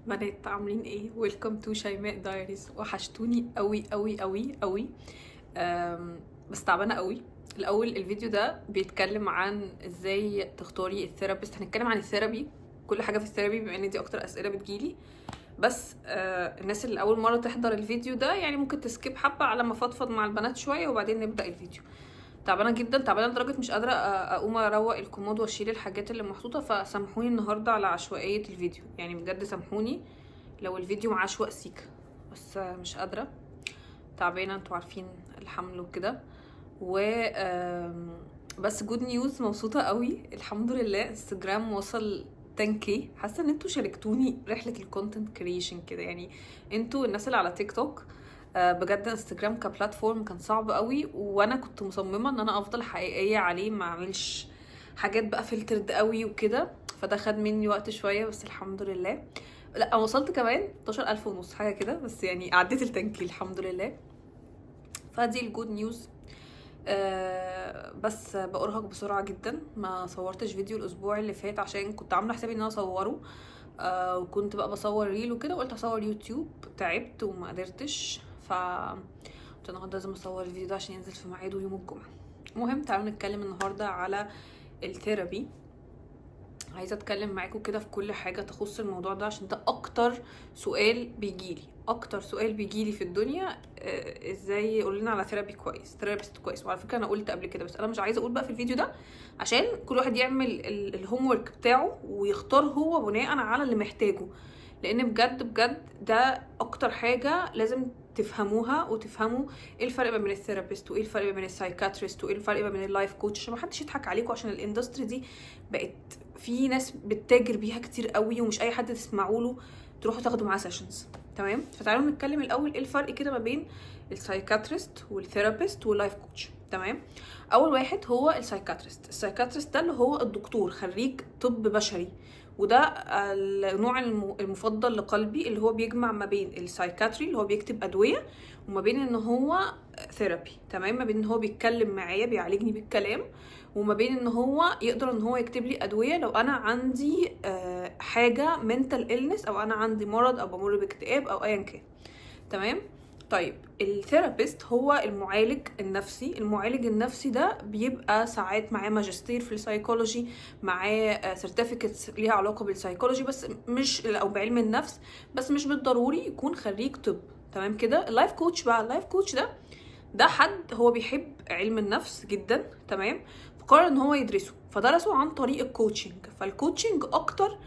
بنات، عاملين ايه؟ welcome to شيماء Diaries. وحشتوني قوي قوي قوي قوي. بس تعبانة قوي. الاول الفيديو ده بيتكلم عن ازاي تختاري ال therapist. هنتكلم عن ال therapy، كل حاجة في ال therapy، بما ان دي اكتر اسئلة بتجيلي. بس الناس اللي اول مرة تحضر الفيديو ده يعني ممكن ت skip حبه على ما افضفض مع البنات شوية وبعدين نبدا الفيديو. تعبانة جدا، تعبانة لدرجة مش قادرة اقوم اروق الكومود واشيل الحاجات اللي محطوطه، فسامحوني النهارده على عشوائية الفيديو، يعني بجد سامحوني لو الفيديو معشوق سيكا، بس مش قادره، تعبانه، انتوا عارفين الحمل وكده. و بس good news، مبسوطة قوي الحمد لله، انستجرام وصل 10K. حاسه ان انتوا شاركتوني رحله ال content creation كده، يعني انتوا الناس اللي على تيك توك. بجد انستجرام ك platform كان صعب قوي، وانا كنت مصممه ان انا افضل حقيقية عليه، ما اعملش حاجات بقى filtered قوي وكده، فده خد مني وقت شويه، بس الحمد لله. لا، وصلت كمان 12000 ونص حاجة كده، بس يعني عديت ال 10K الحمد لله، فدي ال good news. بس بأرهق بسرعة جدا. ما صورتش فيديو الأسبوع اللي فات عشان كنت عاملة حسابي إن أنا أصوره، وكنت بقى بصور reel وكده، وقلت أصور يوتيوب، تعبت وما قدرتش، ف قلت النهارده لازم اصور الفيديو ده عشان ينزل في ميعاده يوم الجمعة. المهم تعالوا نتكلم النهارده على ال therapy. عايزه اتكلم معاكم كده في كل حاجة تخص الموضوع ده عشان ده اكتر سؤال بيجيلي، اكتر سؤال بيجيلي في الدنيا. ازاي يقول لنا على therapy كويس، therapist كويس. وعلى فكرة انا قلت قبل كده، بس انا مش عايزه اقول بقى في الفيديو ده عشان كل واحد يعمل ال homework بتاعه ويختار هو بناء على اللي محتاجه، لان بجد بجد ده اكتر حاجة لازم تفهموها، وتفهموا ايه الفرق ما بين ال therapist وايه الفرق ما بين ال psychiatrist وايه الفرق ما بين ال life coach، عشان ما حدش يضحك عليكم، عشان ال industry دي بقت في ناس بتتاجر بيها كتير قوي، ومش اي حد تسمعوا له تروحوا تاخدوا معاه sessions. تمام؟ فتعالوا نتكلم الاول ايه الفرق كده ما بين ال psychiatrist وال therapist وال life coach. تمام؟ اول واحد هو ال psychiatrist. ال psychiatrist ده اللي هو الدكتور خريج طب بشري، وده النوع المفضل لقلبي، اللي هو بيجمع ما بين ال psychiatry اللي هو بيكتب ادوية وما بين ان هو therapy. تمام؟ ما بين ان هو بيتكلم معايا بيعالجني بالكلام، وما بين ان هو يقدر ان هو يكتب لي ادوية لو انا عندي حاجة mental illness او انا عندي مرض او بمر باكتئاب او ايا كان. تمام؟ طيب ال therapist هو المعالج النفسي. المعالج النفسي ده بيبقى ساعات معاه ماجستير في ال psychology، معاه certificates ليها علاقة بال psychology بس مش او بعلم النفس، بس مش بالضروري يكون خريج طب. تمام كده؟ ال life coach بقى، ال life coach ده حد هو بيحب علم النفس جدا، تمام؟ فقرر ان هو يدرسه، فدرسه عن طريق ال coaching. فال coaching اكتر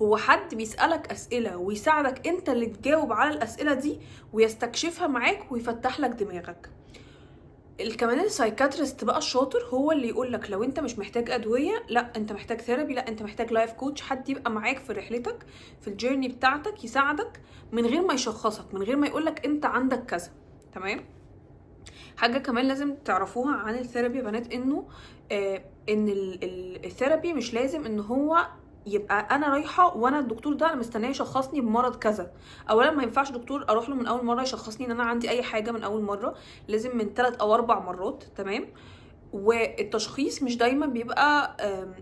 هو حد بيسألك أسئلة ويساعدك انت اللي تجاوب على الأسئلة دي ويستكشفها معاك ويفتح لك دماغك. كمان ال psychiatrist بقى الشاطر هو اللي يقول لك لو انت مش محتاج ادويه، لا انت محتاج therapy، لا انت محتاج life coach، حد يبقى معاك في رحلتك في ال journey بتاعتك، يساعدك من غير ما يشخصك، من غير ما يقول لك انت عندك كذا. تمام؟ حاجة كمان لازم تعرفوها عن ال therapy يا بنات، انه ان ال therapy مش لازم ان هو يبقى انا رايحة وانا الدكتور ده انا مستنيه يشخصني بمرض كذا. اولا ما ينفعش دكتور اروح له من اول مرة يشخصني ان انا عندي اي حاجة من اول مره، لازم من 3 او 4 مرات. تمام؟ والتشخيص مش دايما بيبقى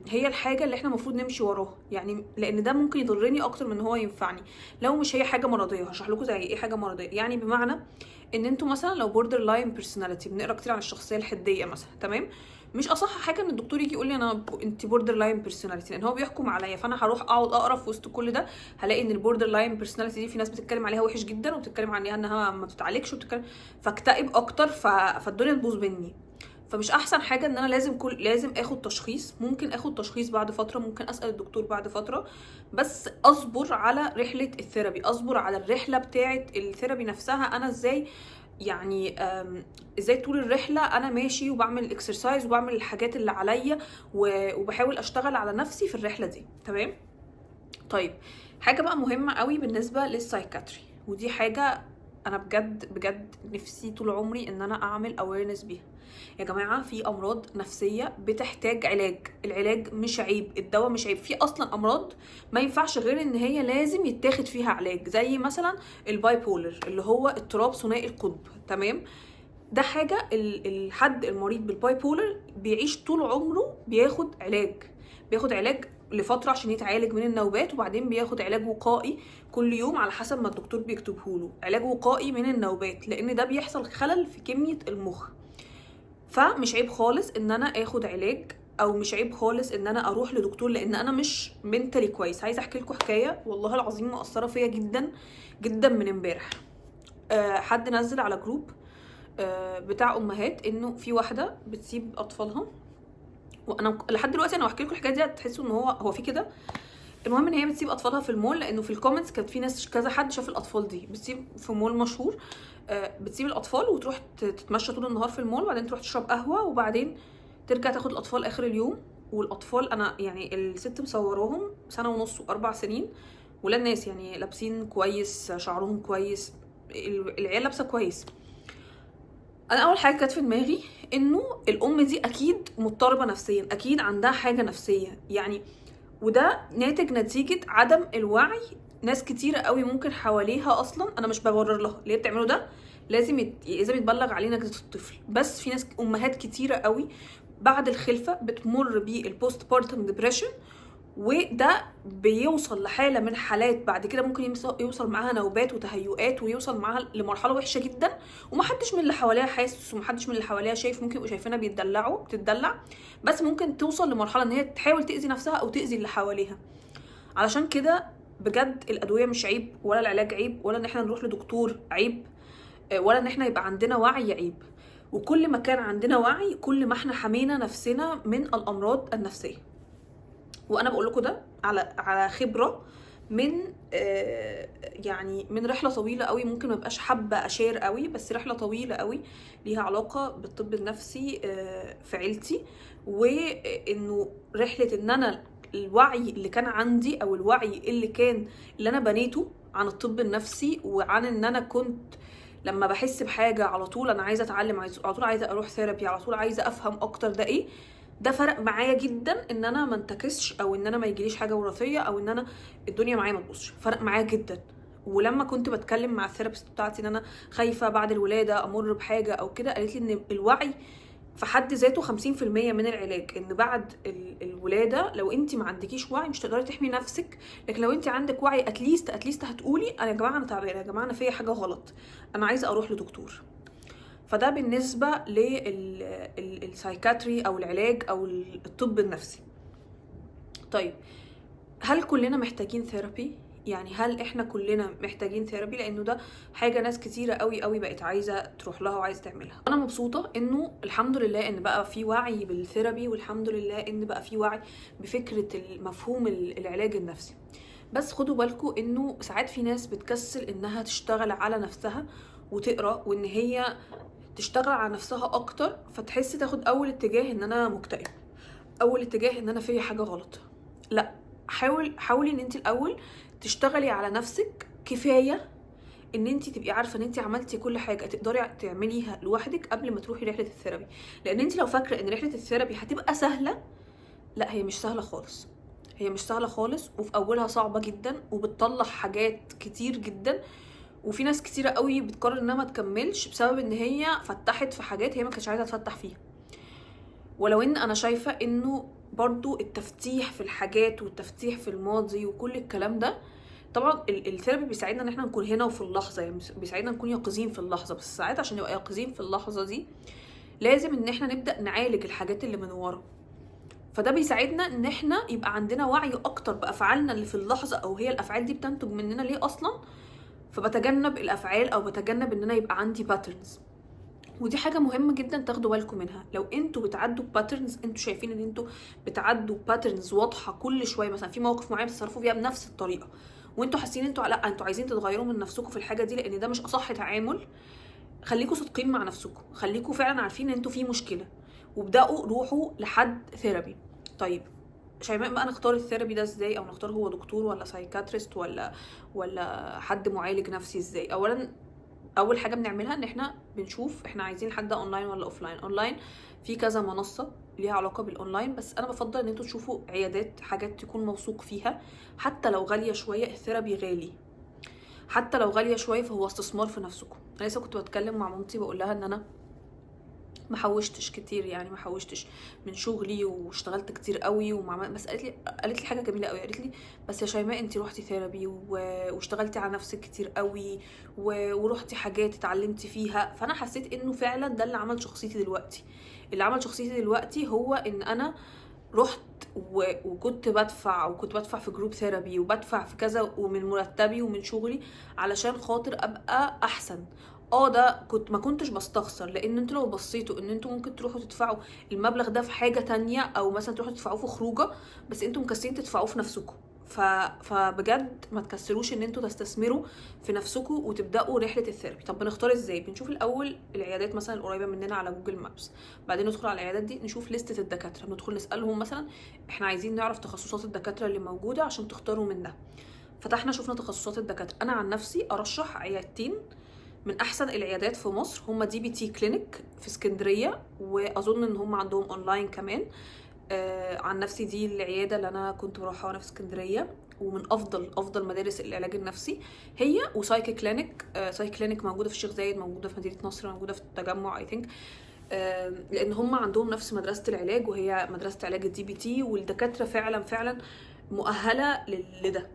هي الحاجة اللي احنا المفروض نمشي وراها، يعني لان ده ممكن يضرني اكتر من ان هو ينفعني لو مش هي حاجة مرضيه. هشرح لكم زي ايه حاجة مرضيه. يعني بمعنى ان انتوا مثلا لو borderline personality، بنقرا كتير عن الشخصية الحدية مثلا، تمام؟ مش اصح حاجة ان الدكتور يجي يقول لي انا انت borderline personality، لان هو بيحكم عليا، فانا هروح اقعد اقرا في وسط كل ده هلاقي ان ال borderline personality دي في ناس بتتكلم عليها وحش جدا، وبتتكلم عنها انها ما بتتعالجش، وبتتكلم فاكتئب اكتر، فالدنيا تبوظ مني. فمش احسن حاجة ان انا لازم اخد تشخيص. ممكن اخد تشخيص بعد فتره، ممكن اسال الدكتور بعد فتره، بس اصبر على رحله ال therapy، اصبر على الرحلة بتاعه ال therapy نفسها. انا ازاي يعني ازاي طول الرحلة انا ماشي وبعمل exercise وبعمل الحاجات اللي عليا وبحاول اشتغل على نفسي في الرحلة دي. تمام؟ طيب حاجة بقى مهمة قوي بالنسبة لل psychiatry، ودي حاجة انا بجد بجد نفسي طول عمري ان انا اعمل awareness بيها. يا جماعة في امراض نفسية بتحتاج علاج، العلاج مش عيب، الدواء مش عيب. في اصلا امراض ما ينفعش غير ان هي لازم يتاخد فيها علاج، زي مثلا ال bipolar اللي هو اضطراب ثنائي القطب. تمام؟ ده حاجة الحد المريض بال bipolar بيعيش طول عمره بياخد علاج، بياخد علاج لفترة عشان يتعالج من النوبات، وبعدين بياخد علاج وقائي كل يوم على حسب ما الدكتور بيكتبه له، علاج وقائي من النوبات، لان ده بيحصل خلل في كمية المخ. فمش عيب خالص ان انا اخد علاج، او مش عيب خالص ان انا اروح لدكتور لان انا مش mentally كويس. عايزه احكي لكم حكاية والله العظيم مأثره فيا جدا جدا من امبارح. حد نزل على group بتاع امهات انه في واحدة بتسيب اطفالها، وانا لحد دلوقتي انا بحكي لكم الحكاية دي هتحسوا ان هو في كده. المهم ان هي بتسيب اطفالها في المول، لانه في ال comments كانت في ناس كذا حد شاف الاطفال دي بتسيب في مول مشهور، بتسيب الاطفال وتروح تتمشى طول النهار في المول، وبعدين تروح تشرب قهوة، وبعدين ترجع تاخد الاطفال اخر اليوم. والاطفال انا يعني الست مصوراهم 1.5 و4 سنين، ولا الناس يعني لابسين كويس، شعرهم كويس، العيال لابسه كويس. انا اول حاجة كانت في دماغي انه الام دي اكيد مضطربة نفسيا، اكيد عندها حاجة نفسية يعني، وده ناتج نتيجة عدم الوعي. ناس كتيرة قوي ممكن حواليها اصلا، انا مش ببرر لها اللي هي بتعمله ده، لازم يتبلغ عليه نجدة الطفل، بس في ناس امهات كتيرة قوي بعد الخلفة بتمر بال postpartum depression، وده بيوصل لحاله من حالات بعد كده ممكن يوصل معاها نوبات وتهيؤات، ويوصل معاها لمرحلة وحشة جدا، ومحدش من اللي حواليها حاسس، ومحدش من اللي حواليها شايف. ممكن يبقوا شايفينها بتدلع، بس ممكن توصل لمرحلة ان هي تحاول تاذي نفسها او تاذي اللي حواليها. علشان كده بجد الادوية مش عيب، ولا العلاج عيب، ولا ان احنا نروح لدكتور عيب، ولا ان احنا يبقى عندنا وعي عيب. وكل ما كان عندنا وعي كل ما احنا حمينا نفسنا من الامراض النفسية. وانا بقول لكم ده على خبره من يعني من رحله طويلة قوي، ممكن ما ابقاش حابة اشير قوي، بس رحله طويلة قوي ليها علاقة بالطب النفسي في عيلتي، وانه رحله ان انا الوعي اللي كان عندي او الوعي اللي انا بنيته عن الطب النفسي، وعن ان انا كنت لما بحس بحاجة على طول انا عايزه اتعلم، على طول عايزه اروح therapy، على طول عايزه افهم اكتر ده ايه. ده فرق معايا جدا ان انا ما انتكسش، او ان انا ما يجيليش حاجة وراثية، او ان انا الدنيا معايا ما تبوظش. فرق معايا جدا. ولما كنت بتكلم مع ال therapist بتاعتي ان انا خايفة بعد الولادة امر بحاجة او كده، قالت لي ان الوعي في حد ذاته 50% من العلاج، ان بعد الولادة لو انت ما عندكيش وعي مش تقدري تحمي نفسك، لكن لو انت عندك وعي at least هتقولي انا يا جماعة انا تعبانة، يا جماعة انا فيا حاجة غلط، انا عايزه اروح لدكتور. فده بالنسبة لل psychiatry او العلاج او الطب النفسي. طيب هل كلنا محتاجين therapy؟ يعني هل احنا كلنا محتاجين therapy؟ لانه ده حاجة ناس كتيرة قوي قوي بقت عايزه تروح لها وعايزه تعملها. انا مبسوطة انه الحمد لله ان بقى في وعي بال therapy، والحمد لله ان بقى في وعي بفكره المفهوم العلاج النفسي. بس خدوا بالكم انه ساعات في ناس بتكسل انها تشتغل على نفسها وتقرا، وان هي تشتغل على نفسها اكتر، فتحس تاخد اول اتجاه ان انا مكتئب، اول اتجاه ان انا فيا حاجة غلط. لا، حاولي ان انت الاول تشتغلي على نفسك كفاية ان انت تبقي عارفه ان انت عملتي كل حاجة تقدري تعمليها لوحدك قبل ما تروحي رحله ال therapy. لان انت لو فاكره ان رحله ال therapy هتبقى سهلة، لا هي مش سهلة خالص، هي مش سهلة خالص، وفي اولها صعبة جدا وبتطلع حاجات كتير جدا، وفي ناس كتيرة قوي بتقرر انها ما تكملش بسبب ان هي فتحت في حاجات هي ما كانتش عايزه تفتح فيها. ولو ان انا شايفه انه برضو التفتيح في الحاجات والتفتيح في الماضي وكل الكلام ده، طبعا ال therapy بيساعدنا ان احنا نكون هنا وفي اللحظة، يعني بيساعدنا نكون يقظين في اللحظة، بس ساعات عشان نبقى يقظين في اللحظة دي لازم ان احنا نبدا نعالج الحاجات اللي من ورا. فده بيساعدنا ان احنا يبقى عندنا وعي اكتر بافعالنا اللي في اللحظة، او هي الافعال دي بتنتج مننا ليه اصلا، فبتجنب الافعال او بتجنب ان انا يبقى عندي patterns. ودي حاجة مهمة جدا تاخدوا بالكم منها. لو انتوا بتعدوا patterns، انتوا شايفين ان انتوا بتعدوا patterns واضحة كل شوية، مثلا في موقف معين بتتصرفوا فيها بنفس الطريقة، وانتوا حاسين انتوا لا انتوا عايزين تتغيروا من نفسكم في الحاجة دي لان ده مش اصح تعامل، خليكوا صادقين مع نفسكم، خليكوا فعلا عارفين ان انتوا في مشكلة، وابداوا روحوا لحد therapy. طيب شيماء بقى نختار ال therapy ده ازاي، او نختار هو دكتور ولا psychiatrist ولا حد معالج نفسي ازاي؟ اولا اول حاجة بنعملها ان احنا بنشوف احنا عايزين حد اونلاين ولا offline. online في كذا منصة ليها علاقة بالاونلاين، بس انا بفضل ان انتوا تشوفوا عيادات، حاجات تكون موثوق فيها، حتى لو غالية شوية. ال therapy غالي حتى لو غالية شوية، فهو استثمار في نفسكم. انا لسه كنت بتكلم مع مامتي بقول لها ان انا ما حوشتش كتير، يعني ما حوشتش من شغلي واشتغلت كتير قوي بس قالت لي حاجة جميلة قوي. قالت لي بس يا شيماء انت روحتي therapy واشتغلتي على نفسك كتير قوي وروحتي حاجات اتعلمتي فيها. فانا حسيت انه فعلا ده اللي عمل شخصيتي دلوقتي. اللي عمل شخصيتي دلوقتي هو ان انا رحت وكنت بدفع، وكنت بدفع في group therapy وبدفع في كذا، ومن مرتبي ومن شغلي علشان خاطر ابقى احسن. ده كنت ما كنتش بستخسر، لان انتوا لو بصيتوا ان انتوا ممكن تروحوا تدفعوا المبلغ ده في حاجة تانية، او مثلا تروحوا تدفعوه في خروجه، بس انتوا مكسلين تدفعوه في نفسكم. فبجد ما تكسلوش ان انتوا تستثمروا في نفسكم وتبداوا رحله ال therapy. طب بنختار ازاي؟ بنشوف الاول العيادات مثلا القريبة مننا على Google Maps، بعدين ندخل على العيادات دي نشوف لستة الدكاترة، ندخل نسالهم مثلا احنا عايزين نعرف تخصصات الدكاترة اللي موجودة عشان تختاروا منها. فتحنا شفنا تخصصات الدكاترة. انا عن نفسي ارشح عيادتين من احسن العيادات في مصر، هما DBT clinic في اسكندرية، واظن ان هم عندهم اونلاين كمان. عن نفسي دي العيادة اللي انا كنت بروحها وانا في اسكندرية، ومن افضل مدارس العلاج النفسي هي و Psyche Clinic. Psyche Clinic موجودة في الشيخ زايد، موجودة في مدينة نصر، موجودة في التجمع I think، لان هم عندهم نفس مدرسه العلاج، وهي مدرسه علاج ال DBT، والدكاتره فعلا فعلا مؤهلة لده.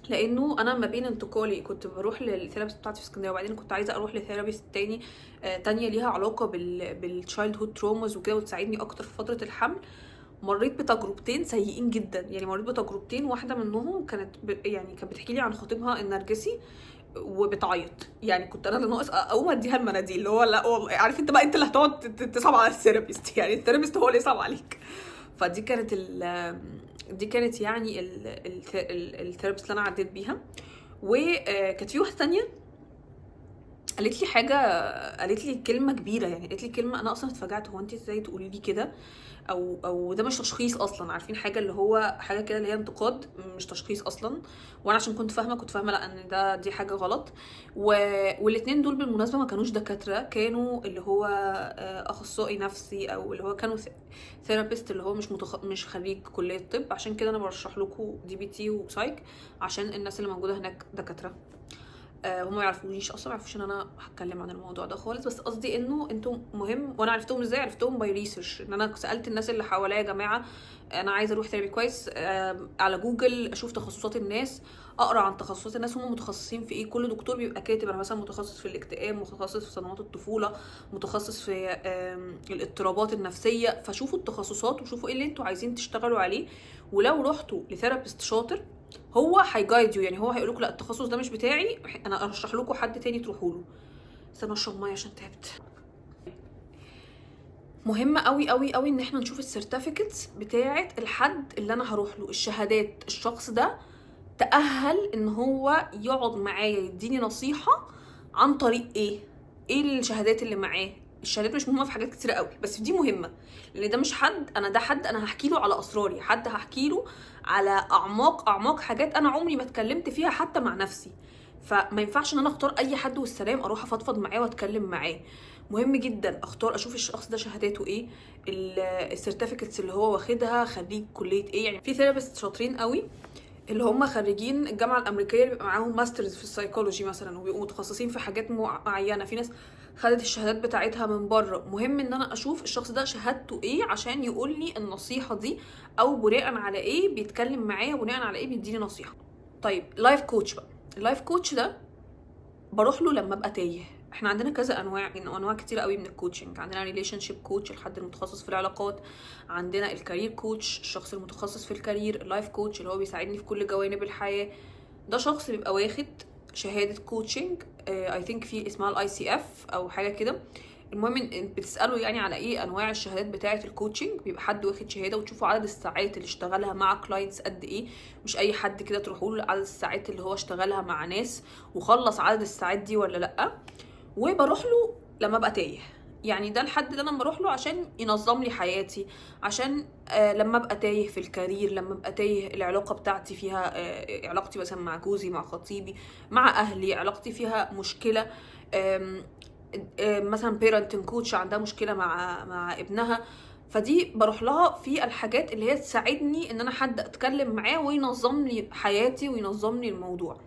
لانه انا ما بين انتقالي كنت بروح لل therapist بتاعتي في اسكندرية، وبعدين كنت عايزه اروح ل therapist تاني تانية ليها علاقة بال childhood traumas وكده، وتساعدني اكتر في فترة الحمل. مريت بتجربتين سيئين جدا، يعني مريت بتجربتين، واحدة منهم كانت يعني كانت بتحكي لي عن خطيبها النرجسي وبتعيط، يعني كنت انا اللي ناقص اقوم اديها المناديل، اللي هو لا والله عارف انت بقى انت اللي هتقعد تصعب على ال therapist، يعني ال therapist هو اللي يصعب عليك. فدي كانت دي كانت يعني ال therapist اللي انا عديت بيها. وكانت في واحدة تانية قالت لي حاجة، قالت لي كلمة كبيرة، يعني قالت لي كلمة انا اصلا اتفاجأت، هو انت ازاي تقولي لي كده؟ او ده مش تشخيص اصلا، عارفين حاجة اللي هو حاجة كده اللي هي انتقاد مش تشخيص اصلا. وانا عشان كنت فاهمه لا ان دي حاجة غلط. والاثنين دول بالمناسبة ما كانوش دكاترة، كانوا اللي هو اخصائي نفسي، او اللي هو كانوا therapist اللي هو مش خريج كليه طب. عشان كده انا برشح لكم DBT و Psyche، عشان الناس اللي موجودة هناك دكاترة. هم ما يعرفونيش اصلا، ما يعرفوش ان انا هتكلم عن الموضوع ده خالص، بس قصدي انه انتم مهم. وانا عرفتهم ازاي؟ عرفتهم by research، ان انا سالت الناس اللي حواليا يا جماعة انا عايزه اروح therapy كويس، على جوجل اشوف تخصصات الناس، اقرا عن تخصصات الناس هم متخصصين في ايه. كل دكتور بيبقى كاتب انا مثلا متخصص في الاكتئاب، متخصص في صدمات الطفولة، متخصص في الاضطرابات النفسية. فشوفوا التخصصات وشوفوا ايه اللي انتوا عايزين تشتغلوا عليه. ولو رحتوا ل therapist شاطر هو هي guide you، يعني هو هيقول لكم لا التخصص ده مش بتاعي، انا ارشح لكم حد تاني تروحوا له. استنى اشرب مية عشان تعبت. مهم قوي قوي قوي ان احنا نشوف ال certificates بتاعه الحد اللي انا هروح له، الشهادات، الشخص ده تأهل ان هو يقعد معايا يديني نصيحة عن طريق ايه، ايه الشهادات اللي معاه. الشهادات مش مهمة في حاجات كتير قوي، بس دي مهمة، لان ده مش حد انا، ده حد انا هحكي له على اسراري، حد هحكي له على اعماق حاجات انا عمري ما اتكلمت فيها حتى مع نفسي. فما ينفعش ان انا اختار اي حد والسلام اروح افضفض معاه واتكلم معاه. مهم جدا اختار اشوف الشخص ده شهاداته ايه، ال certificates اللي هو واخدها، خريج كليه ايه. يعني في therapist شاطرين قوي اللي هم خريجين الجامعة الامريكية اللي بيبقى معاهم masters في ال psychology مثلا، وبيبقوا متخصصين في حاجات معينة. في ناس خدت الشهادات بتاعتها من بره. مهم ان انا اشوف الشخص ده شهادته ايه عشان يقول لي النصيحة دي، او بناء على ايه بيتكلم معايا، بناء على ايه بيديني نصيحة. طيب life coach بقى، ال life coach ده بروح له لما ابقى تايه. احنا عندنا كذا انواع، انواع كتير قوي من ال coaching. عندنا relationship coach، الحد المتخصص في العلاقات، عندنا ال career coach، الشخص المتخصص في ال career، ال life coach اللي هو بيساعدني في كل جوانب الحياة. ده شخص بيبقى واخد شهادة coaching، I think في اسمها ال ICF او حاجة كده. المهم إن بتساله يعني على ايه انواع الشهادات بتاعه ال coaching، بيبقى حد واخد شهادة، وتشوفوا عدد الساعات اللي اشتغلها مع clients قد ايه. مش اي حد كده تروحوا له، عدد الساعات اللي هو اشتغلها مع ناس وخلص عدد الساعات دي ولا لا. وبروح له لما ابقى تايه، يعني ده الحد اللي انا بروح له عشان ينظم لي حياتي، عشان لما ابقى تايه في ال career، لما ابقى تايه العلاقة بتاعتي فيها، علاقتي مثلا مع جوزي، مع خطيبي، مع اهلي، علاقتي فيها مشكلة، مثلا parenting coach عندها مشكلة مع ابنها، فدي بروح لها في الحاجات اللي هي تساعدني ان انا حد اتكلم معاه وينظم لي حياتي وينظم لي الموضوع.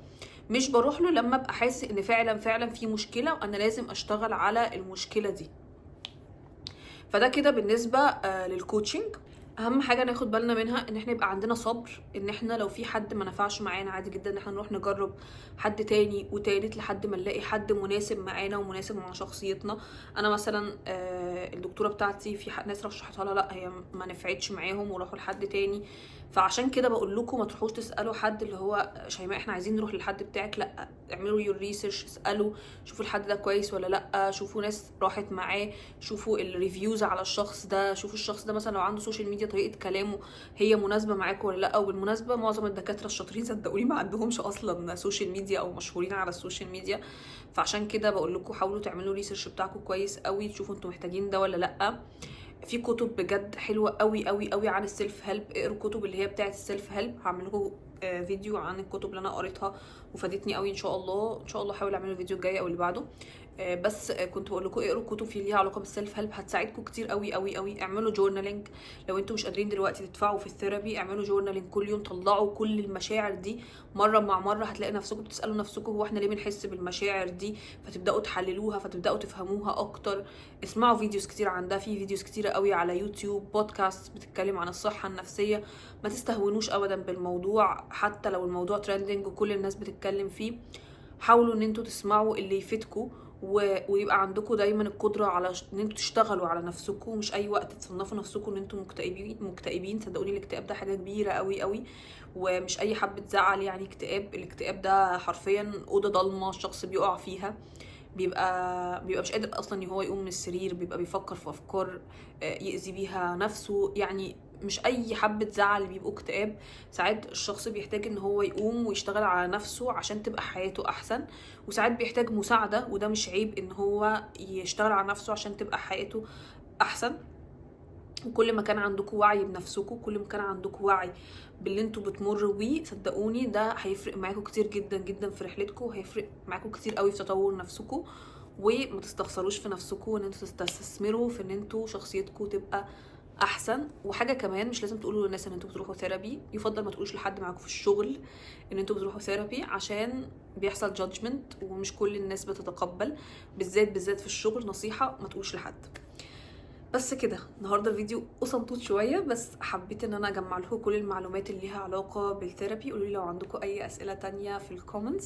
مش بروح له لما ابقى حاسس ان فعلا فعلا في مشكلة وانا لازم اشتغل على المشكلة دي. فده كده بالنسبة لل coaching. اهم حاجة ناخد بالنا منها ان احنا يبقى عندنا صبر، ان احنا لو في حد ما نفعش معانا عادي جدا ان احنا نروح نجرب حد تاني وتالت لحد ما نلاقي حد مناسب معانا ومناسب مع شخصيتنا. انا مثلا الدكتورة بتاعتي في ناس رشحتها لها، لا هي ما نفعتش معاهم وراحوا لحد تاني. فعشان كده بقول لكم ما تروحوش تسالوا حد اللي هو شيماء احنا عايزين نروح للحد بتاعك، لا اعملوا your research، اسالوا، شوفوا الحد ده كويس ولا لا، شوفوا ناس راحت معاه، شوفوا ال reviews على الشخص ده، شوفوا الشخص ده مثلا لو عنده social media طريقه كلامه هي مناسبة معاكم ولا لا. وبالمناسبة معظم الدكاترة الشاطرين صدقوني ما عندهمش اصلا social media او مشهورين على ال social media. فعشان كده بقول لكم حاولوا تعملوا research بتاعكم كويس قوي، تشوفوا انتوا محتاجين ده ولا لا. في كتب بجد حلوة قوي قوي قوي عن ال self help، اقروا كتب اللي هي بتاعه ال self help. هعمل لكم فيديو عن الكتب اللي انا قريتها وفادتني قوي ان شاء الله. ان شاء الله احاول اعمل الفيديو الجاي او اللي بعده. بس كنت بقول لكم اقروا كتب في ليها علاقة بال self help، هتساعدكم كتير قوي قوي قوي. اعملوا journaling لو انتوا مش قادرين دلوقتي تدفعوا في ال therapy، اعملوا journaling كل يوم، طلعوا كل المشاعر دي مرة مع مرة. هتلاقي نفسكم بتسالوا نفسكم هو احنا ليه بنحس بالمشاعر دي، فتبداوا تحللوها، فتبداوا تفهموها اكتر. اسمعوا videos كتير عن ده، في videos كتيرة قوي على يوتيوب، بودكاست بتتكلم عن الصحة النفسية. ما تستهونوش ابدا بالموضوع حتى لو الموضوع trending وكل الناس بتتكلم فيه. حاولوا ان انتوا تسمعوا اللي يفيدكم ويبقى عندكم دايما القدرة على ان انتوا تشتغلوا على نفسكم. مش اي وقت تصنفوا نفسكم ان انتوا مكتئبين. مكتئبين صدقوني الاكتئاب ده حاجة كبيرة قوي قوي، ومش اي حبه زعل يعني اكتئاب. الاكتئاب ده حرفيا اوضة ضلمة الشخص بيقع فيها، بيبقى مش قادر اصلا ان هو يقوم من السرير، بيبقى بيفكر في افكار يأذي بيها نفسه. يعني مش اي حبة زعل بيبقوا اكتئاب. ساعات الشخص بيحتاج ان هو يقوم ويشتغل على نفسه عشان تبقى حياته احسن، وساعات بيحتاج مساعدة، وده مش عيب ان هو يشتغل على نفسه عشان تبقى حياته احسن. وكل ما كان عندكم وعي بنفسكم، كل ما كان عندكم وعي باللي انتوا بتمروا بيه، صدقوني ده هيفرق معاكم كتير جدا جدا في رحلتكم، وهيفرق معاكم كتير قوي في تطور نفسكم. وما تستخسروش في نفسكم ان انتوا تستثمروا في ان انتوا شخصيتكم تبقى احسن. وحاجه كمان، مش لازم تقولوا للناس ان انتوا بتروحوا therapy، يفضل ما تقولوش لحد معاكم في الشغل ان انتوا بتروحوا therapy، عشان بيحصل judgment ومش كل الناس بتتقبل، بالذات بالذات في الشغل. نصيحة ما تقولوش لحد. بس كده النهارده الفيديو قصنطوط شوية، بس حبيت ان انا اجمع لكم كل المعلومات اللي ليها علاقة بال therapy. قولوا لي لو عندكم اي اسئلة تانية في ال comments،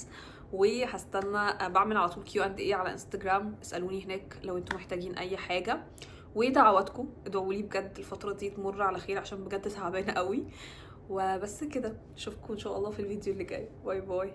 وهستنى بعمل على طول Q and A على انستجرام، اسالوني هناك لو انتم محتاجين اي حاجة. ودعواتكم، ادعوا لي بجد الفترة دي تمر على خير عشان بجد تعبانة قوي. وبس كده، اشوفكم ان شاء الله في الفيديو اللي جاي. bye bye.